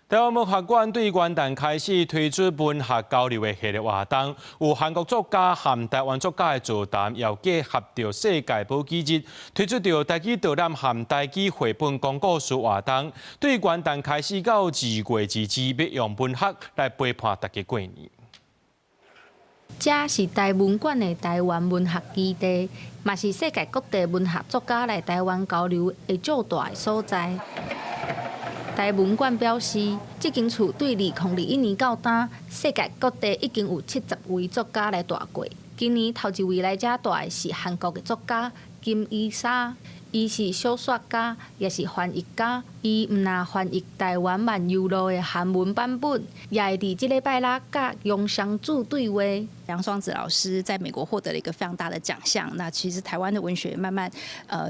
台灣文學館對元旦開始推出文學交流的系列活動，有韓國作家和台灣作家的座談，又結合著世界母語日，推出著台語導覽和台語繪本講故事活動。對元旦開始到2月22，欲用文學來陪伴大家過年。這是台文館的台灣文學基地，嘛是世界各地文學作家來台灣交流會駐蹛的所在。台文館表示，這間厝對2021年到今，世界各地已經有70位作家來蹛過。今年頭一位來遮蹛的是韓國的作家金伊莎，伊是小說家，也是翻譯家。伊毋但翻譯台灣漫遊錄的韓文版本，也會佇這禮拜六佮楊雙子對話。楊雙子老師在美國獲得了一個非常大的獎項。那其實台灣的文學慢慢，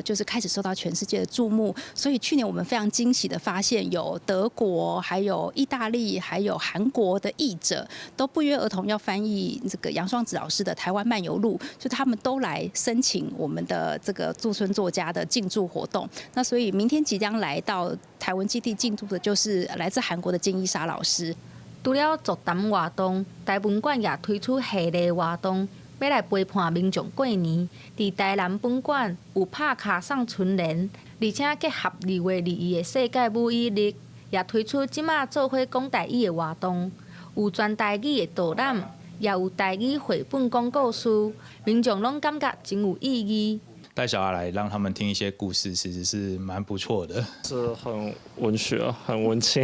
就是開始受到全世界的注目。所以去年我們非常驚喜的發現，有德國、還有意大利、還有韓國的譯者都不約而同要翻譯這個楊雙子老師的《台灣漫遊錄》，就他們都來申請我們的這個駐村作家的進駐活動。那所以明天即將來到台文基地進駐的，就是來自韓國的金伊莎老師。除了座談活動，台文館也推出系列活動，欲來陪伴民眾過年。佇台南分館有拍卡送春聯，而且結合2月22的世界母語日，也推出這馬做伙講台語的活動，有全台語的導覽，也有台語繪本講故事，民眾攏感覺真有意義。帶小孩來，讓他們聽一些故事，其實是蠻不錯的。是很文學，很文青。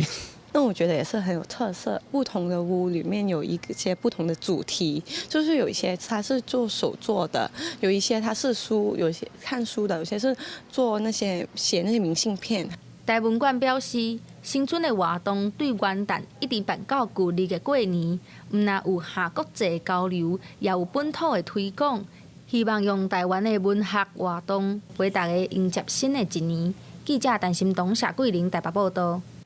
那我覺得也是很有特色。不同的屋裡面有一些不同的主題，就是有一些它是做手作的，有一些它是書，有些看書的，有些是做那些寫那些明信片。台文館表示，新春的活動對元旦一直辦到舊曆的過年，毋但有跨國際交流，也有本土的推廣，希望用台灣的文學活動，陪大家迎接新的一年。記者陳心彤、謝桂玲台北報道。